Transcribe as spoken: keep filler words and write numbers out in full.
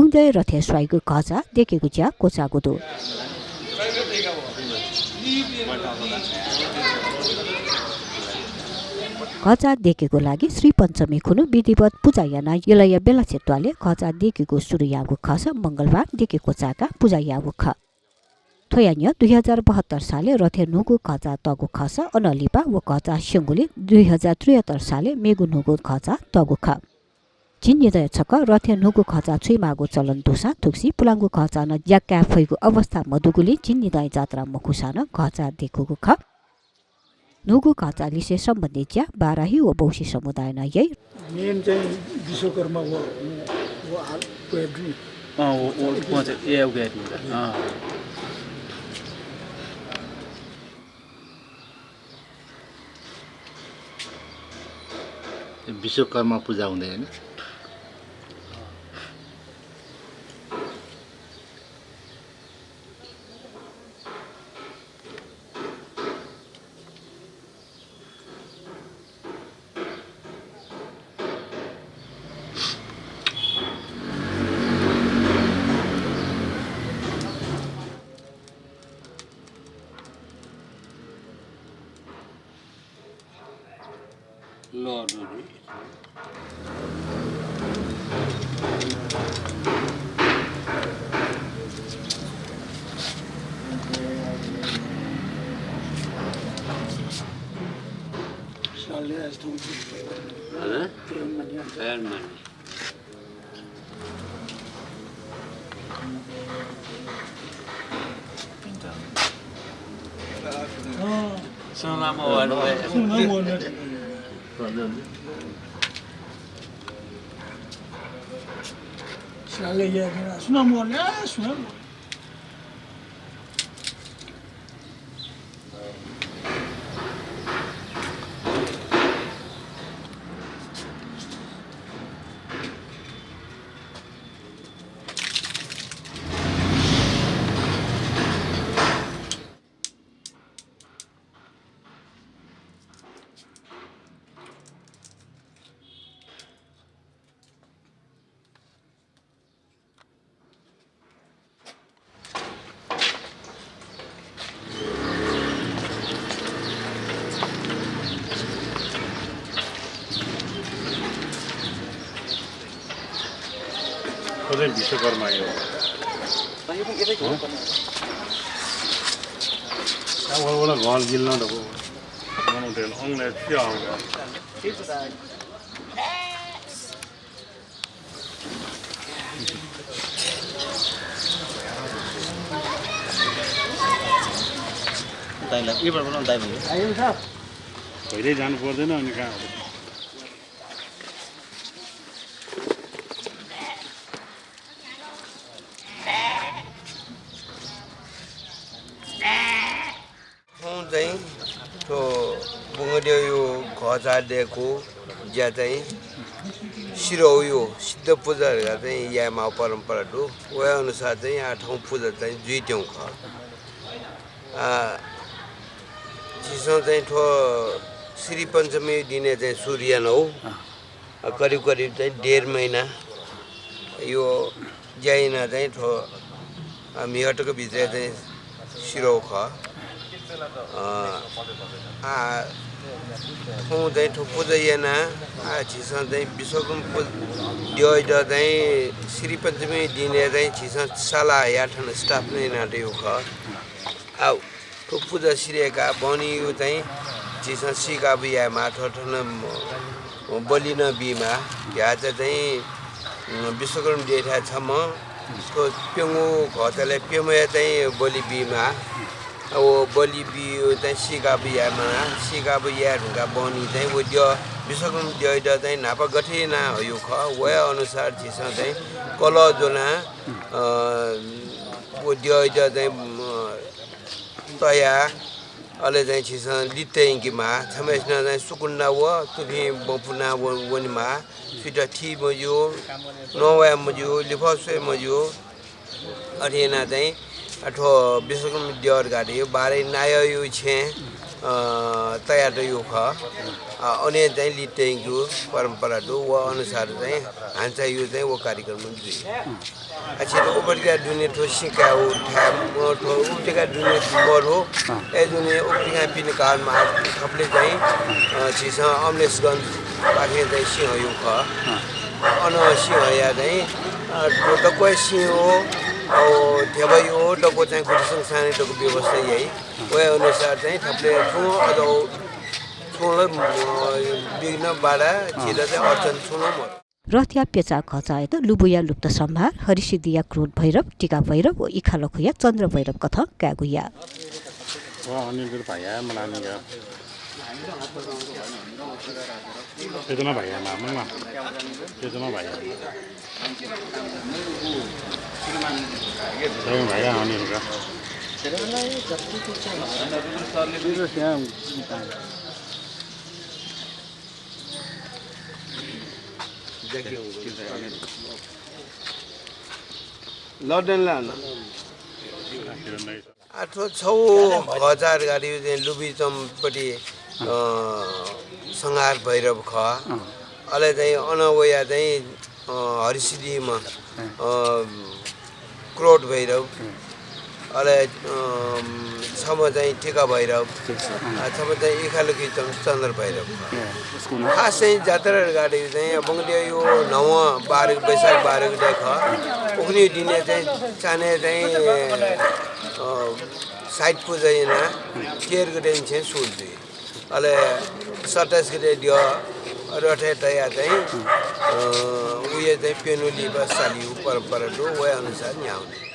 जय रथय् स्वाइगु घःचाः देकेगु ज्या क्वचाःगु दु। घःचाः देकेगु लागि श्रीपञ्चमी खुन्हु विधिवत पुजा यानाः यलया बेलासे त्वालय् घःचाः देकेगु सुरु याःगु खःसा मंगलबार देके क्वचाय्काः पुजा याःगु खः। थ्वया न्ह्यः दुई हजार बहत्तर सालय् रथय् न्हूगु घःचाः तःगु खःसा अनं लिपा व घःचाः स्यंगुलिं दुई हजार त्रिहत्तर सालय् मेगु न्हूगु घःचाः तःगु खः। झिंनिदँय् छकः रथय् न्हूगु घःचाः छुइमाःगु चलन दुसां थुगुसी पुलांगु घःचाः नं ज्या काये फइगु अवस्था मदुगुलिं झिंनिदँय् जात्रा मखुसां नं घःचाः देकूगु खः। न्हूगु घःचाःलिसे सम्बन्धित ज्या बाराही व बौसी समुदायं नं याइ। Main चाहिँ विश्वकर्मा व, व, व आ-, व हेर्नु नि। अँ, व, व, व चाहिँ ए, व हेर्नु नि। अँ। विश्वकर्मा पूजा हुँदैन। थ्व चाहिँ विश्वकर्मा हो। अब वला गल गिल्न दबो। मनो देन अंगले फिया हो। दाइला, यी बार बोलाउनु दाइ भन्नु। कहिले जानु पर्दैन अनि कहाँ हो? थौं चाहिँ थ्व बुंगद्यःया घःचाः दय्कू ज्या चाहिँ सिरौया सिद्ध पुजा धकाः चाहिँ यायेमाःगु परम्परा दु। वया अनुसार चाहिँ आः थौं पुजा चाहिँ जुइत्यंगु खः। आ, झीसं चाहिँ थ्व श्री पञ्चमी दिनय् चाहिँ सुरु यानागु। अँ। अ, करिब करिब चाहिँ डेढ महिना यो ज्या यानाः चाहिँ थ्व, अ, म्हिगः तक भित्रय् चाहिँ सिरौ खः। अ, आ, थौं चाहिँ थ्व पुजा यानाः, आ, झीसं चाहिँ विश्वकर्मा पू-, द्यःयात चाहिँ श्री पञ्चमी दिनय् चाहिँ झीसं साला हयाः थन स्थापना यानातयागु खः। आ, थ्व पुजा सिधय्काः बहनीया चाहिँ झीसं सीकाबु यायेमाः। थ्व थन बलि नं बीमाः। भ्याःचा चाहिँ, अ, विश्वकर्मा द्यःयाथाय् छम्ह, थ्व प्यंगू घःचालय् प्यम्हया चाहिँ बलि बीमाः। अ, व बलि बीगु चाहिँ सीकाबु यायेमाः। सीकाबु याये धुंकाः बहनी चाहिँ व द्यः, विश्वकर्मा द्यःयात चाहिँ न्हापा गथे यानाः हयागु खः, वया अनुसार झीसं चाहिँ कलः ज्वनाः, अ, व द्यःयात चाहिँ, अ, तयाः अले चाहिँ झीसं लित यंकेमाः। छम्हय्सिनं चाहिँ सुकुन्दा व तुफिं बँ पुनाः व-, वनेमाः। सुइत थी मज्यू, नवाये मज्यू, लिफः स्वये मज्यू। अथे यानाः चाहिँ थ्व विश्वकर्मा द्यः धकाः धइगु बारही नायःया छेँ अ, तयातःगु खः। अ, अन चाहिँ लित तयेगु परम्परा दु। व अनुसार चाहिँ हान्चाय् चाहिँ व कार्यक्रम जुइ। आ, छित उपत्यका दुने थ्व सिँ कायेगु थाय् म-, थ्व उपत्यका दुने मरु। अँ। अय् दुने उपत्यका पिने कालमा थुबलय् चाहिँ, अ, झीसं अमलेशगञ्जपाखें चाहिँ सिंहयागु खः। अँ। अन सिंहया चाहिँ, अ, थ्व दक्व सिंह, अ, ध्यबाया दक्व चाहिँ गुथि संसारया दक्व व्यवस्था याइ। वया अनुसार चाहिँ थुबलय् छुं अझ छुं ला, अ, विघ्न बाधा, अँ। झीत चाहिँ अडचन छुं ला मरु। रथया प्यचा घचायात लुबुया लुप्त सम्भार, हरिसिद्धिया क्रोध भैरव, टीका भैरव व इखालखुया चन्द्र भैरव कथं कायेगु याः। व अनिल गुरु भाया, मलामिगा। चेतना भाया, मामा। चेतना भाया। चेतना भाया, अनिल का। लड्डन लान। आ, थ्व छगू घचाय् गाडीया चाहिँ लुबुचम्पति, अँ, संहार भैरव खः। अँ। अले चाहिँ अन वया चाहिँ, अँ, हरिसिद्धिमा, अँ। अँ, क्रोध भैरव। अँ। अले, अँ, छम्ह चाहिँ टीका भैरव। ठिक छ। अँ। आ, छम्ह चाहिँ इखालखुया चन्द्र भैरव खः। अँ। खास चाहिँ जात्रा गाडी चाहिँ बंगलिया यो नव बाह्र, वैशाख बाह्र गते खः। उखुन्हु दिने चाहिँ चान्हय् चाहिँ, अ, साइत पूजा याना तेह्र गते निसें सुरु जुइ। अले सत्ताइस गते द्यः रथय् तया चाहिँ, अ, उया चाहिँ प्यन्हु लिपा सालिउ परम्परा दु, वया अनुसार न्ह्याः वनी।